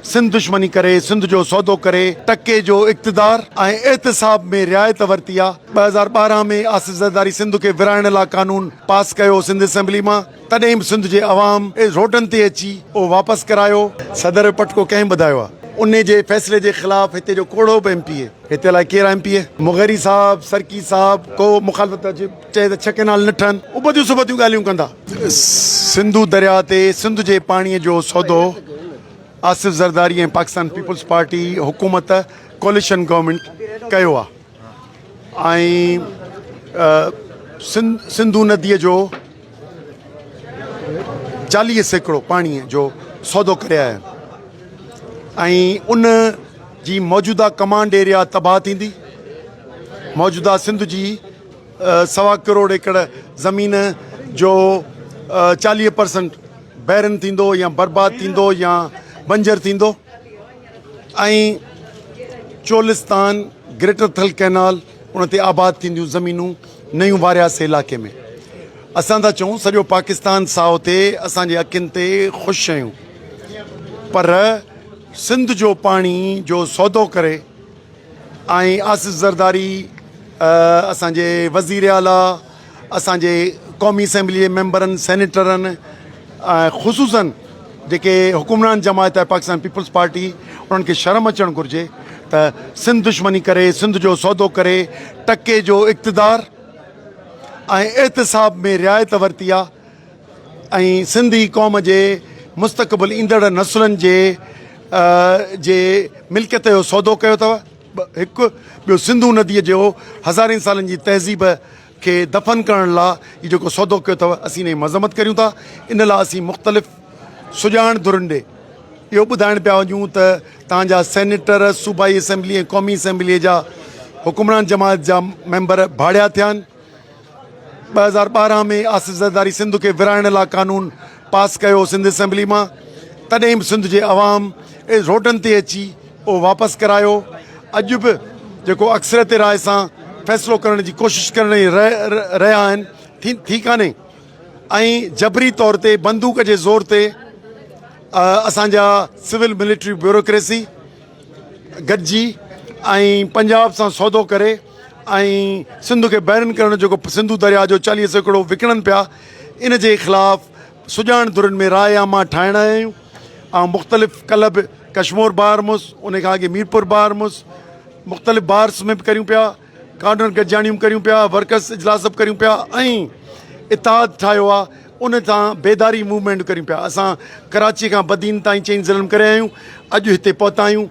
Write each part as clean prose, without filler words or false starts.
سنڌ دشمني ڪري سنڌ جو سودو ڪري ٽڪي جو اقتدار ۽ احتساب ۾ رعايت ورتي آ 2012 ۾ آصف زرداري سنڌ کي ورهائڻ لا قانون پاس ڪيو سنڌ اسيمبلي مان تڏهن به سنڌ جي عوام روڊن تي اچي اهو واپس ڪرايو. صدر جو پٽڪو ڪنهن ٻڌايو آ انهي جي فيصلي جي خلاف هتي جو ڪوڙهو به ايم پي اي هتي الائي ڪير آ ايم پي اي مغيري صاحب سرڪي صاحب ڪو مخالفت اچي چئي ته ڇهه ڪئنال نه ٺهن ابتيون سبتيون ڳالهيون ڪندا. سنڌو درياء تي سنڌ جي پاڻي جو سودو آصف زرداري ۽ پاڪستان پيپلز پارٽي حڪومت ڪوليشن گورنمينٽ ڪيو آهي ۽ سنڌو ندي جو 40% پاڻي جو سودو ڪري آيا آهن ۽ ان جي موجوده ڪمانڊ ايريا تباهه ٿيندي موجوده سنڌ جي سوا ڪروڙ ايڪڙ زمين جو 40% بيرن ٿيندو يا برباد ٿيندو يا بنجر ٿيندو ۽ چولستان گريٽر ٿل ڪئنال ان تي آباد ٿينديون زمينون نيون وارياسي علائقي ۾ اسان ٿا چئون سڄو پاڪستان سائو ٿئي اسان جي اکين تي خوش آهيون پر سنڌ جو پاڻي جو سودو ڪري ۽ آصف زرداري اسان جي وزير اعليٰ اسان جي قومي اسيمبلي جي ميمبرن سينيٽرن ۽ خصوصن جيڪي حڪمران جماعت آهي پاڪستان پيپلز پارٽي انهن کي شرم اچڻ گهرجي ته سنڌ دشمني ڪري سنڌ جو سودو ڪري ٽڪي جو اقتدار ۽ احتساب ۾ رعايت ورتي آهي ۽ سنڌي قوم جي مستقبل ايندڙ نسلن جي جي ملڪيت جو سودو ڪيو اٿو هڪ ٻيو سنڌو نديء جو هزارين سالن جي تهذيب کي دفن ڪرڻ لا هي جيڪو سودو ڪيو اٿو اسين ان جي مذمت ڪريون ٿا ان لا اسين مختلف سڄاڻ ڌرين ڏي اهو ٻڌائڻ پيا وڃون ته تان جا سينيٽر صوبائي اسيمبلي ۽ قومي اسيمبلي جا حڪمران جماعت جا ميمبر ڀاڙيا ٿيا آهن 2012 ۾ آصف زرداري سنڌ کي ورهائڻ لا قانون پاس ڪيو سنڌ اسيمبلي مان تڏهن به سنڌ جي عوام روڊن تي اچي اهو واپس ڪرايو اڄ به جيڪو اڪثريت راء سان فيصلو ڪرڻ جي ڪوشش ڪرڻ رهيا آهن ٿي ڪانهي ۽ جبري طور تي بندوق جي زور تي اسان جا سول ملٽري بيوروڪريسي گڏجي ۽ پنجاب سان سودو ڪري ۽ سنڌ کي بيرن ڪرڻ جيڪو سنڌو درياء جو 40% وڪڻن پيا ان جي خلاف سڄاڻ ڌرين ۾ راء عامه ٺاهڻ آيا آهيون ۽ مختلف ڪلب ڪشمور بار مس ان کان اڳي ميرپور بار مس مختلف بارس ۾ به ڪريون پيا ڪارنر گڏجاڻيون به ڪريون پيا، ورڪرز اجلاس به ڪريون پيا ۽ اتحاد ٺاهيو آ ان سان بيداري موومينٽ به ڪريون پيا. اسان ڪراچي کان بدين تائين چئن ضلعن ۾ ڪري آيا آهيون، اڄ هتي پهتا آهيون،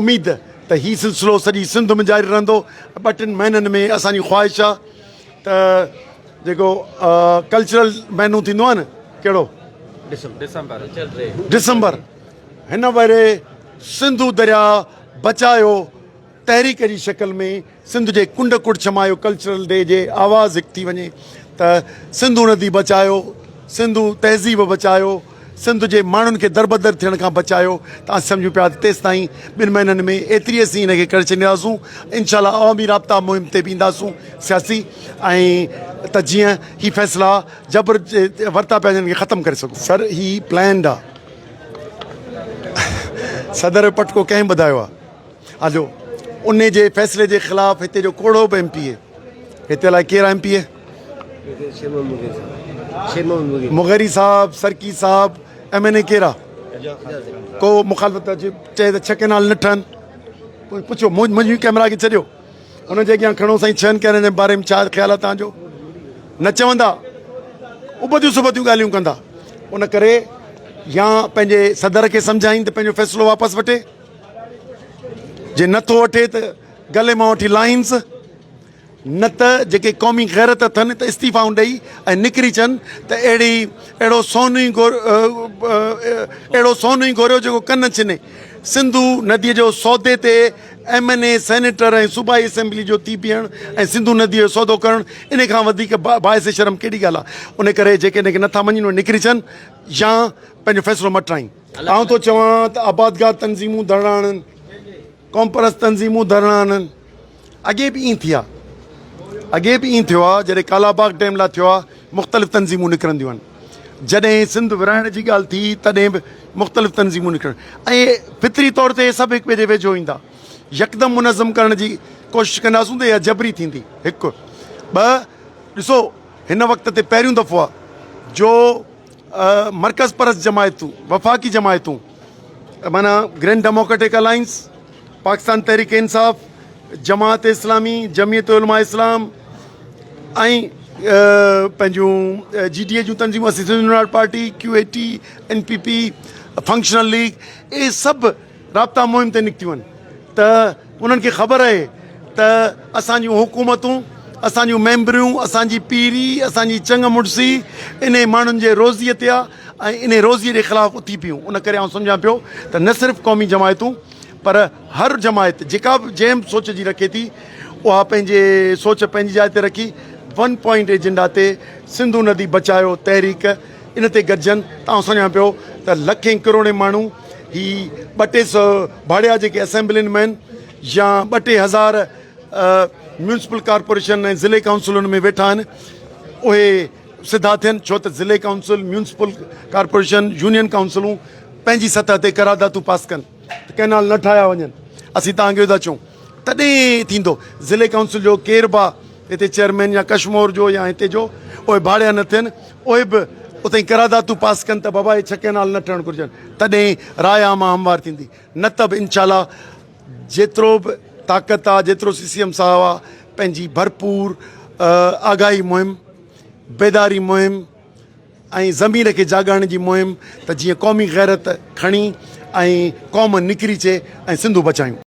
اميد ته هي سلسلو سڄي سنڌ ۾ جاري رهندو. ٻه ٽن مهينن ۾ اسان جي خواهش آ ته جيڪو ڪلچرل مهينو ٿيندو آ نه ڪهڙو ڊسمبر هن ڀيري سنڌو درياء بچايو تحريڪ جي شڪل ۾ سنڌ جي ڪنڊ ڪڙڇ مان اهو ڪلچرل ڊي جي آواز هڪ ٿي وڃي ته سنڌو ندي بچايو، سنڌو تهذيب بچايو، سنڌ جي ماڻهن کي دربدر ٿيڻ کان بچايو ته اسين سمجهون پيا ته تيستائين ٻن مهينن ۾ ايتري اسين ان کي ڪري ڇڏينداسون انشاء الله عوامي رابطا مهم تي به اينداسون سياسي ۽ ته جيئن هي فيصلا جبر ورتا پيا وڃن کي ختم ڪري سگهون. سر هي پلانڊ آ صدر جو پٽڪو ڪنهن ٻڌايو آ. هليو انهي جي فيصلي جي خلاف هتي جو ڪوڙهو به ايم پي اي هتي الائي ڪير ايم پي اي مغيري صاحب سرڪي صاحب ايم اين اي ڪير آ ڪو مخالفت اچي چئي ته ڇهه ڪئنال نه ٺهن پڇو منهنجي ڪئميرا کي ڇڏيو ان جي اڳيان کڻو سائين ڇهن ڪئنالن جي باري ۾ ڇا خيال آ تان جو نه چوندا ابتيون سبتيون ڳالهيون ڪندا ان ڪري يا پنهنجي صدر کي سمجهائين ته پنهنجو فيصلو واپس وٺي جي نه ٿو وٺي ته گلي مان وٺي لاهينس، نه ته جيڪي قومي غيرت اٿن ته استعيفائون ڏئي ۽ نڪري اچن ته اهڙي اهڙو سون ئي اهڙو سون ئي گهوريو جيڪو ڪن ڇني. سنڌو نديء جو سودي تي ايم اين اي، سينيٽر ۽ صوبائي اسيمبلي جو ٿي بيهڻ ۽ سنڌو نديء جو سودو ڪرڻ ان کان وڌيڪ باعث شرم ڪهڙي ڳالهه آهي؟ ان ڪري جيڪي ان کي نٿا مڃين اهي نڪري اچن يا پنهنجو فيصلو مٽرائين. آئون ٿو چوان ته آبادگار تنظيمون ڌرڻا هڻن، قومپرست تنظيمون ڌرڻا هڻن. اڳي به ائين ٿي آ، اڳي به ائين ٿيو آ، جڏهن ڪالا باغ ڊيم لاء ٿيو آ، مختلف تنظيمون نڪرنديون آهن. جڏهن سنڌ ورهائڻ جي ڳالهه ٿي تڏهن به مختلف تنظيمون نڪرڻ ۽ فطري طور تي سڀ هڪ ٻئي جي ويجهو ايندا. يڪدم منظم ڪرڻ جي ڪوشش ڪنداسون ته اها جبري ٿيندي. هڪ. ٻه ڏسو هن وقت تي پهريون دفعو آهي جو مرڪز پرست جماعتون، وفاقي جماعتون معنيٰ grand democratic alliance, Pakistan Tehreek Insaf, Jamaat Islami, Jamiat Ulema Islam ۽ پنهنجون جي ڊي اي جون تنظيمون اسين Sindh united party, Q A T, N P P, functional league اهي سڀ رابطا مهم تي نڪتيون آهن ته انهن کي خبر آهي ته اسان جون حڪومتون، اسان جون ميمبريون، اسان جي پيري، اسان جي چڱ مڙسي انهي ماڻهن جي روزيء تي آهي ۽ انهي روزيء جي خلاف اٿي پيون. ان ڪري آئون سمجهان پيو ته نه صرف قومي جماعتون پر هر جماعت جيڪا به جنهن به سوچ جي رکي ٿي اها پنهنجي سوچ پنهنجي جاء تي رکي ون پوائنٽ ايجنڊا تي سنڌو ندي بچايو تحريڪ ان تي گڏجن ته آئون سمجهان پيو ته لکين ڪروڙين ماڻهو هي ٻه ٽي سو ڀاڙيا جيڪي اسيمبلين ۾ آهن يا ٻه ٽي هزار ميونسپل ڪارپوريشن ۽ ضلعي ڪائونسلن ۾ ويٺا آهن اهي سڌا ٿين ڇو ته ضلعي ڪائونسل ميونسپل ڪارپوريشن يونين ڪائونسلون پنهنجي سطح تي قراردادون پاس ڪن ته ڪئنال نه ٺاهيا وڃن اسين توهان کي ٿا چئون تڏهن ٿيندو ضلعي ڪائونسل جو ڪير به هتي چيئرمين يا ڪشمور جو يا هتي جو اهي ڀاڙيا نه ٿين اهي به اتي قراردادون پاس ڪن ته بابا اهي ڇهه ڪئنال نه ٺهڻ گهرجن تڏهن راء عامه هموار ٿيندي نه ته به انشاء الله جيترو به طاقت آ جيترو سي سي ايم صاحب آ پنهنجي ڀرپور آگاهي مهم بيداري مهم ۽ ضمير کي جاڳائڻ جي مهم ته جيئن قومي غيرت کڻي ۽ قوم نڪري اچي ۽ سنڌو بچايون.